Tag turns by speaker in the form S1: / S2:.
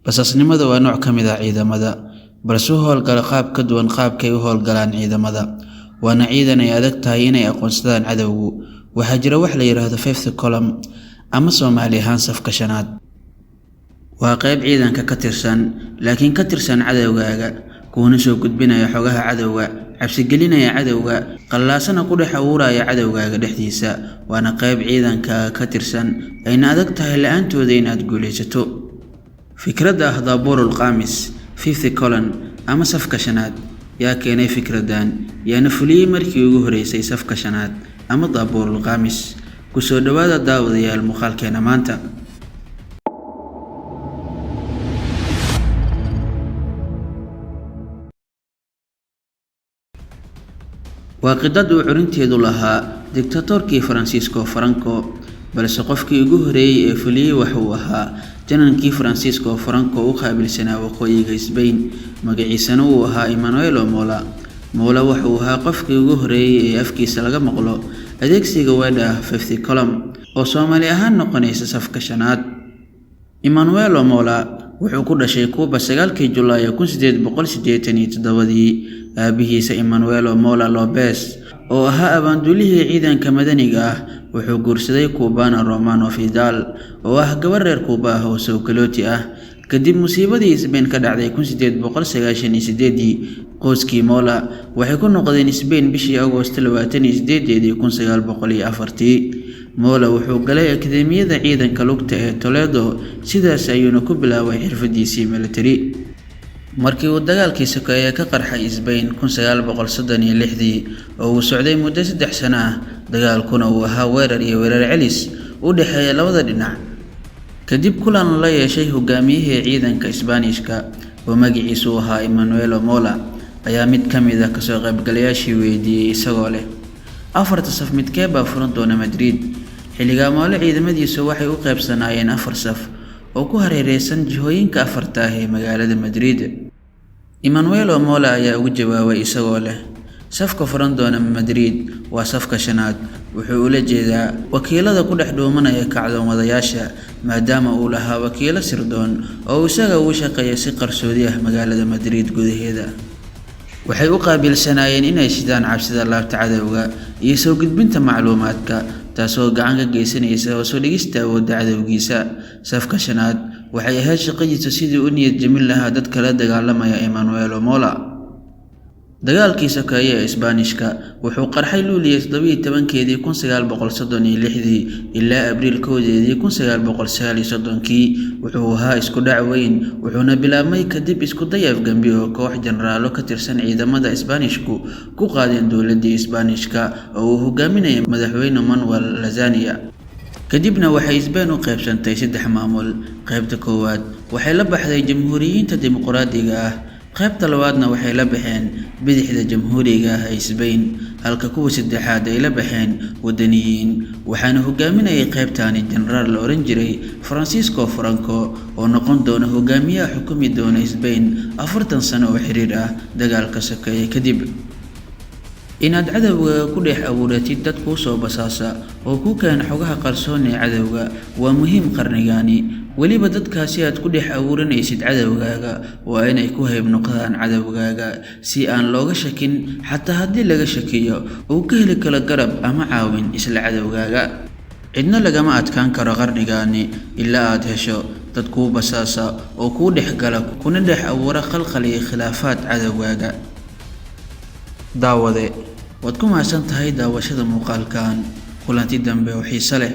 S1: Basaasnimada waa nooc ka mid ah ciidamada, balse u hawlgala qaab ka duwan qaabka ay u hawlgalaan ciidamada, waana ciidan ay adag tahay inay aqoonsadaan cadowgu. Waxaa jira wax la yiraahdo Fifth Column ama Soomaali ahaan safka shanaad. Waa qayb ciidanka ka tirsan, laakiin ka tirsan cadowgaaga, kuuna soo gudbinaya xogaha cadowga, cabsi gelinaya cadowga, qallaasana ku dhex abuuraya cadowgaaga dhexdiisa. Waana qayb ciidankaaga ka tirsan, ayna adag tahay la'aantooda inaad guulaysato. Fikradda ah Daabuurul Khaamis, Fifth Column ama safka shanaad, yaa keenay fikraddan, yaana fuliyay markii ugu horeysay safka shanaad ama Daabuurul Khaamis. Ku soo dhawaada daawadayaal muuqaalkeena maanta. Waa khidad uu curinteedu lahaa diktaatoorkii Francisco Franco, balse qofkii ugu horeeyay ee fuliyay waxa uu ahaa janankii Francisco Franco u qaabilsanaa waqooyiga Spain, magaciisana uu ahaa Emmanuel Mola. Mola waxa uu ahaa qofkii ugu horeeyay ee afkiisa laga maqlo adeegsiga weedha ah Fifth Column oo Soomaali ahaan noqonaysa safka shanaad. Emmanuel Mola wuxuu ku dhashay Cuba 9kii Julaayo 1887dii. Aabihiisa Emmanuel Mola Lopez oo ahaa abaanduulihii ciidanka madaniga ah wuxuu guursaday Cubana Romano Vidal oo ah gabar reer Cuba ah oo Sawgalooti ah. Kadib musiibadii Spain ka dhacday 1898dii, qoyskii Mola waxay ku noqdeen Spain bishii Agoosto 28deedii 1904tii. Mola wuxuu galay Akadeemiyadda Ciidanka Lugta ee Toledo, sidaas ayuuna ku bilaabay xirfadiisii militari. Markii uu dagaalkii sokeeye ka qarxay Spain 1936dii oo uu socday muddo 3 sano ah, dagaalkuna uu ahaa weerar iyo weerar celis u dhexeeya labada dhinac. Kadib kulan la yeeshay hogaamiyihii ciidanka Isbaanishka oo magaciisu ahaa Emmanuel Mola, ayaa mid ka mid ah kasoo qaybgalayaashii weydiiyey isagoo leh: afarta saf midkee baa furan doona Madrid? Xilligaa Mola ciidamadiisu waxay u qaybsanaayeen 4 saf oo ku hareeraysan jihooyinka afarta ah ee magaalada Madrid. Emmanuel Mola ayaa ugu jawaabay isagoo leh: safka furan doona Madrid waa safka shanaad. Wuxuu ula jeedaa wakiilada ku dhex dhuumanaya kacdoon wadayaasha, maadaama uu lahaa wakiilo sirdoon oo isaga ugu shaqeeya si qarsoodi ah magaalada Madrid gudaheeda. Waxay u qaabilsanaayeen inay shidaan cabsida laabta cadowga iyo soo gudbinta macluumaadka, taasoo gacan ka geysanaysa hoos u dhigista awoodda cadowgiisa. Safka shanaad waxay ahayd shaqadiisu sidii u niyad jebin lahaa dadka la dagaalamaya Emmanuel Mola. Dagaalkii sokeeye ee Isbaanishka wuxuu qarxay Luulyo 17keedii 1936dii ilaa Abriil 1deedii 1939kii. Wuxuu ahaa isku dhac weyn, wuxuuna bilaabmay kadib isku day afgambi oo koox jeneraalo ka tirsan ciidamada Isbaanishku ku qaadeen dowladdii Isbaanishka oo uu hogaaminayay madaxweyne Manuel Lasagna. Kadibna waxay Spain u qaybsantay 3 maamul. Qaybta koowaad waxay la baxday Jamhuuriyiinta Dimuqraadiga ah, qaybta labaadna waxay la baxeen Bidixda Jamhuuriga ah ee Spain, halka kuwa saddexaad ay la baxeen Waddaniyiin. Waxaana hogaaminayay qaybtani jeneraal la oran jiray Francisco Franco oo noqon doona hogaamiyaha xukumi doona Spain 40 sano oo xiriir ah dagaalka sokeeye kadib. Inaad cadowgaaga ku dhex abuuratid dad kuu soo basaasa oo kuu keena xogaha qarsoon ee cadowga waa muhiim qarnigaani. Weliba dadkaasi aad ku dhex abuuranaysid cadowgaaga waa inay ku hayb noqdaan cadowgaaga si aan looga shakin, xataa haddii laga shakiyo uu ka heli karo garab ama caawin isla cadowgaaga. Cidna lagama adkaan karo qarnigaani ilaa aad hesho dad kuu basaasa oo kuu dhex gala kuna dhex abuura khalkhal iyo khilaafaad cadowgaaga. Daawade, waad ku mahadsan tahay daawashada muuqaalkan. Kulanti dambe oo xiiso leh.